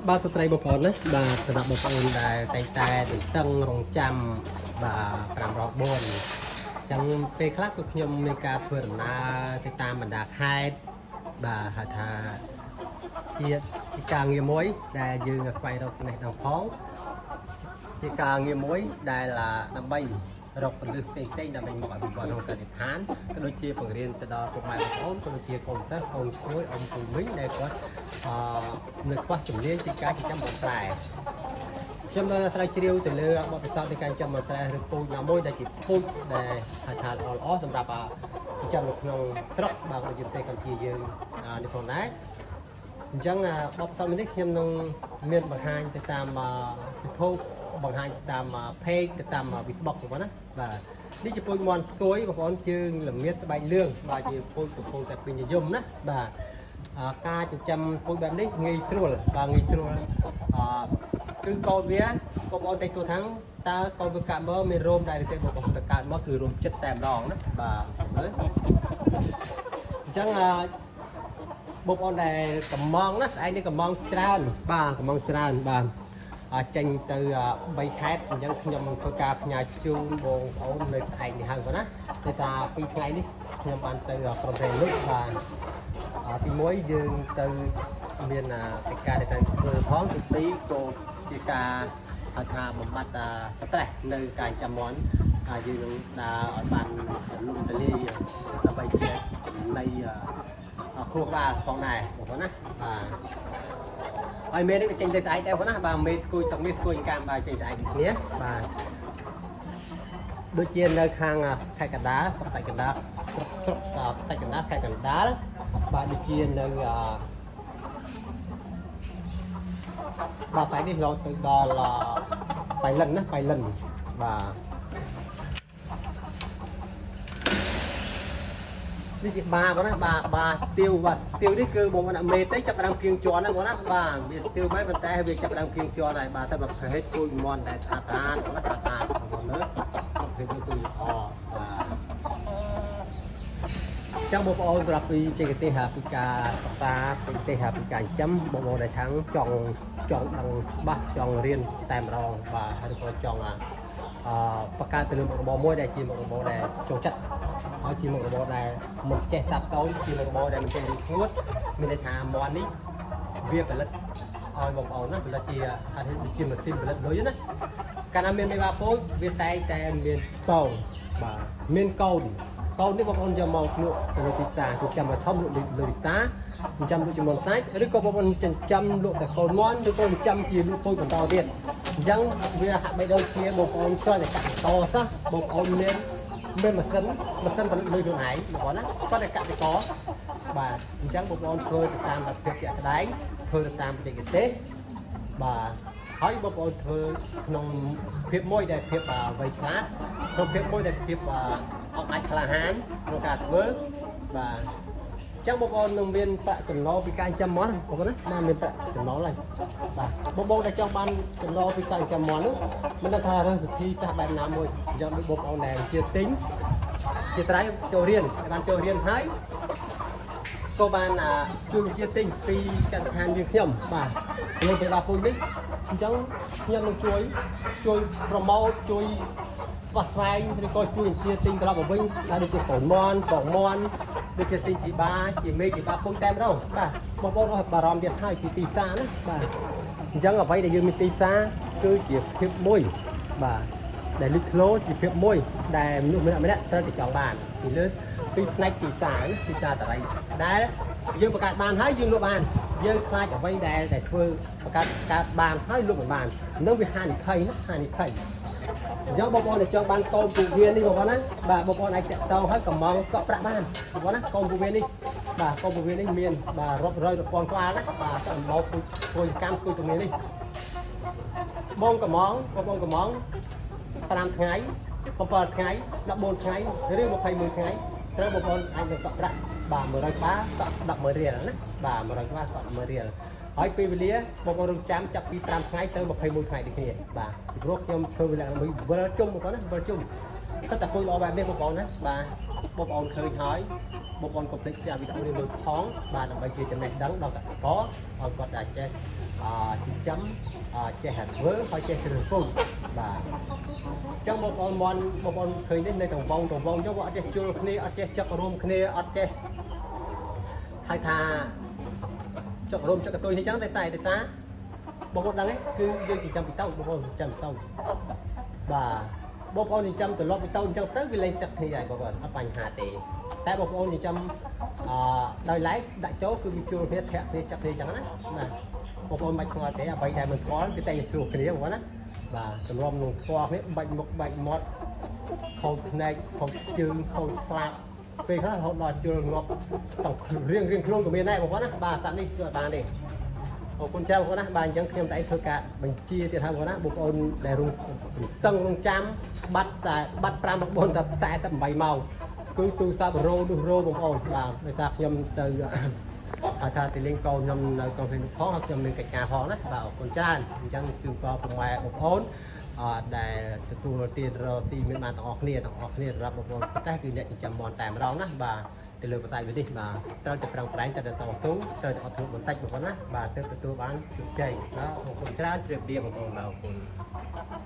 បាទសួស្តីបងប្អូនណាបាទសម្រាប់បងប្អូនដែលតែងតែទន្ទឹងរង់ចាំបាទ5រក4អញ្ចឹងពេលខ្លះក៏ខ្ញុំមានការធ្វើដំណើរទៅតាមបណ្ដាខេត្តបាទហៅថាជាជាការងារមួយដែលយើងស្វែងរកចំណេះដឹងផងជាការងារមួយដែលដើម្បីរកពលិសផ្សេងៗដើម្បីមកអភិវឌ្ឍក្នុងកសិដ្ឋានក៏ដូចជាបង្រៀនទៅដល់ពុកម៉ែបងប្អូនក៏ដូចជាកូនសិស្សកូនក្មួយអ៊ំពូមីងដែលគាត់អឺនៅខ្វះជំនាញពីការចិញ្ចឹមបត្រែខ្ញុំនៅស្រាវជ្រាវទៅលើបទពិសោធន៍នៃការចិញ្ចឹមបត្រែឬពូជណាមួយដែលជាពូជដែលហៅថាល្អល្អសម្រាប់ចិញ្ចឹមនៅក្នុងស្រុកបាទក៏ដូចជាប្រទេសកម្ពុជាយើងនេះផងដែរអញ្ចឹងបទពិសោធន៍នេះខ្ញុំនឹងមានបង្ហាញទៅតាម YouTube បង្ហាញទៅតាម page ទៅតាម Facebook បងប្អូនណាបាទនេះជាពូជមន់ស្គយបងប្អូនជើងល្មៀតស្បែកលឿងបាទជាពូជកំពុងតែពេញនិយមណាបាទការចិញ្ចឹមពូជបែបនេះងាយស្រួលបាទងាយស្រួលអគឺកូនវាបងប្អូនតែទួថាងតើកូនវាកាក់មកមានរោមដែរទេបងប្អូនតើកើតមកគឺរោមចិត្តតែម្ដងណាបាទមើលអញ្ចឹងអបងប្អូនដែលកំងណាស្អែកនេះកំងច្រើនបាទកំងច្រើនបាទចេញទៅ3ខេត្តអញ្ចឹងខ្ញុំនឹងធ្វើការផ្ញើជូនបងប្អូននៅស្អែកនេះហើយបងណាតែថា2ថ្ងៃនេះខ្ញុំបានទៅក្រុមប្រេនុបាទទី1យើងទៅមានកិច្ចការដែលត្រូវធ្វើផងទី2ក៏ជាការហៅថាបំបត្តិ stress នៅការចាំមន់ហើយយើងនឹងដើរឲ្យបានលំទលាយដើម្បីជាចំណីខួរក្បាលផងដែរបងប្អូនណាបាទហើយមេនេះក៏ចេញទៅស្អែកដែរបងណាបាទមេស្គួយតុកនេះស្គួយកាមបាទចេញស្អែកដូចគ្នាបាទដូចជានៅខាងខេត្តកណ្ដាលស្រុកតែកណ្ដាលស្រុកតែកណ្ដាលខេត្តកណ្ដាលបាទដូចជានៅបាទតែនេះលោទៅដល់បៃលិនណាបៃលិនបាទនេះជាបាបងណាបាទបាស្ទាវបាទស្ទាវនេះគឺបងប្អូនមេទៅចាប់ដើមគៀងជន់ណាបងណាបាទវាស្ទាវមែនប៉ុន្តែវាចាប់ដើមគៀងជន់ហើយបាទតែប្រភេទពូជមន់ដែលស្អាតស្អាតបងណាស្អាតស្អាតបងប្អូនមើលប្រភេទនេះគឺល្អបាទចឹងបងប្អូនប្រាប់ពីបច្ចេកទេសពីការសិក្សាបច្ចេកទេសពីការចិញ្ចឹមបងប្អូនដែលខាងចង់ចង់ដឹងច្បាស់ចង់រៀនតែម្ដងបាទហើយក៏ចង់អឺបង្កើតទៅលើមុខរបរមួយដែលជាមុខរបរដែលចូលចិត្តហើយជាមុខរបរដែលមិនចេះតាប់តូនជាមុខរបរដែលមិនចេះរីងស្ងួតមានន័យថាមន់នេះវាផលិតឲ្យបងប្អូនណាផលិតជាហៅថាជាម៉ាស៊ីនផលិតលុយណាកាលណាមានមេបាពូជវាតែងតែមានតងបាទមានកូនកូននេះបងប្អូនយកមកលក់ទៅលើទីផ្សារចិញ្ចឹមឲ្យធំលក់លើទីផ្សារចិញ្ចឹមលក់ជាមន់សាច់ឬក៏បងប្អូនចិញ្ចឹមលក់តែកូនមន់ឬក៏ចិញ្ចឹមជាលក់ពូជបន្តទៀតអញ្ចឹងវាហាក់បីដូចជាបងប្អូនគ្រាន់តែកសិករសោះបងប្អូនមានមានម៉ាស៊ីនម៉ាស៊ីនផលិតលុយខ្លួនឯងបងប្អូនណាគាត់តែកសិករបាទអញ្ចឹងបងប្អូនធ្វើទៅតាមលទ្ធភាពជាក់ស្ដែងធ្វើទៅតាមបច្ចេកទេសបាទហើយបងប្អូនធ្វើក្នុងភាពមួយដែលភាពវៃឆ្លាតក្នុងភាពមួយដែលភាពអត់អាចក្លាហានក្នុងការធ្វើបាទអញ្ចឹងបងប្អូននឹងមានប្រាក់ចំណូលពីការចិញ្ចឹមមាន់បងប្អូនណាបាទមានប្រាក់ចំណូលហើយបាទបងប្អូនដែលចង់បានចំណូលពីការចិញ្ចឹមមាន់នោះមិនដឹងថារើសវិធីសាស្ត្របែបណាមួយអញ្ចឹងដូចបងប្អូនដែលជាទិញជាត្រៃចូលរៀនបានចូលរៀនហើយក៏បានជួយជាទិញពីកសិដ្ឋានយើងខ្ញុំបាទលោកទេបាពូជនេះអញ្ចឹងខ្ញុំនឹងជួយជួយ promote ជួយស្វះស្វែងឬក៏ជួយជាទិញត្រឡប់មកវិញដែលដូចជាកូនមន់បងមន់ដូចជាទិញជីបាជាមេជីបាពូជតែម្ដងបាទបងប្អូនអស់បារម្ភទៀតហើយពីទីផ្សារណាបាទអញ្ចឹងអ្វីដែលយើងមានទីផ្សារគឺជាភាពមួយបាទដែលលេចធ្លោជាភាពមួយដែលមនុស្សម្នាក់ម្នាក់ត្រូវតែចង់បានពីលើពីផ្នែកទីផ្សារណាទីផ្សារតរីដែលយើងបង្កើតបានហើយយើងលក់បានយើងខ្លាចអ្វីដែលតែធ្វើបង្កើតកើតបានហើយលក់មិនបាននឹងវាហានិភ័យណាហានិភ័យអញ្ចឹងបងប្អូនដែលចង់បានកូនពូវានេះបងប្អូនណាបាទបងប្អូនអាចតាក់ទងហើយកម៉ងកក់ប្រាក់បានបងប្អូនណាកូនពូវានេះបាទកូនពូវានេះមានបាទរាប់រយរាប់ពាន់ក្បាលណាបាទសម្បូរពូជពូជកម្មពូជជំនាញនេះបងកំងបងប្អូនកំង5ថ្ងៃ7ថ្ងៃ14ថ្ងៃឬ21ថ្ងៃត្រូវបងប្អូនអាចនឹងកក់ប្រាក់បាទ100ក្បាលកក់100,000រៀលណាបាទ100ក្បាលកក់100,000រៀលហើយពេលវេលាបងប្អូនរងចាំចាប់ពី5ថ្ងៃទៅ21ថ្ងៃដូចគ្នាបាទពីព្រោះខ្ញុំធ្វើវេលាមួយវិលជុំបងប្អូនណាវិលជុំសិតតែពូជល្អបែបនេះបងប្អូនណាបាទ បងប្អូនឃើញហើយបងប្អូនកុំភ្លេច share វីដេអូនេះមើលផងបាទដើម្បីជាចំណេះដឹងដល់កសិករឲ្យគាត់ដែលចេះអចិញ្ចឹមចេះធ្វើហើយចេះជ្រើសពូជបាទអញ្ចឹងបងប្អូនមន់បងប្អូនឃើញនេះនៅទាំងវងទាំងវងអញ្ចឹងវាអត់ចេះជុលគ្នាអត់ចេះចឹករួមគ្នាអត់ចេះហៅថាចឹករួមចឹកកតុយនេះអញ្ចឹងតែតែតែតាបងប្អូនដឹងទេគឺយើងចិញ្ចឹមពីតូចបងប្អូនចិញ្ចឹមពីតូចបាទបងប្អូនចិញ្ចឹមត្រឡប់ពីតូចអញ្ចឹងទៅវាលែងចឹកគ្នាហើយបងប្អូនអត់បញ្ហាទេតែបងប្អូនចិញ្ចឹមអឺដោយឡែកដាក់ចូលគឺវាជួលគ្នាធាក់គ្នាចឹកគ្នាអញ្ចឹងណាបាទបងប្អូនមិនឆ្ងល់ទេអ្វីដែលមិនស្គាល់វាតែងតែឆ្លោះគ្នាបងប្អូនណាបាទទម្រាំនឹងស្គាល់គ្នាបាច់មុខបាច់មាត់ខូចភ្នែកខូចជើងខូចស្លាបពេលខ្លះរហូតដល់ជល់ងាប់ទាំងរៀងរៀងខ្លួនក៏មានដែរបងប្អូនណាបាទតានេះគឺអត់បានទេ អរគុណច្រើនបងប្អូនណាបាទអញ្ចឹងខ្ញុំតែឯងធ្វើការបញ្ជាទៀតហើយបងប្អូនណាបងប្អូនដែលរងតឹងរងចាំបាត់តែបាត់5 9តែ48ម៉ោងគឺទូរស័ព្ទរោនោះរោបងប្អូនបាទដោយសារខ្ញុំទៅហៅថាទៅលេងកូនខ្ញុំនៅក្រុងភ្នំពេញផងហើយខ្ញុំមានកិច្ចការផងណាបាទអរគុណច្រើនអញ្ចឹងជូនពរពុកម៉ែបងប្អូនអដែលទទួលទានរកស៊ីមានបានទាំងអស់គ្នាទាំងអស់គ្នាសម្រាប់បងប្អូនពិសេសគឺអ្នកចិញ្ចឹមមាន់តែម្ដងណាបាទទៅលើបតែវិនេះបាទត្រូវតែប្រឹងប្រែងត្រូវតែតស៊ូត្រូវតែអត់ធ្មត់បន្តិចបងប្អូនណាបាទទើបទទួលបានជោគជ័យបាទអរគុណច្រើនជម្រាបលាបងប្អូនបាទអរគុណ។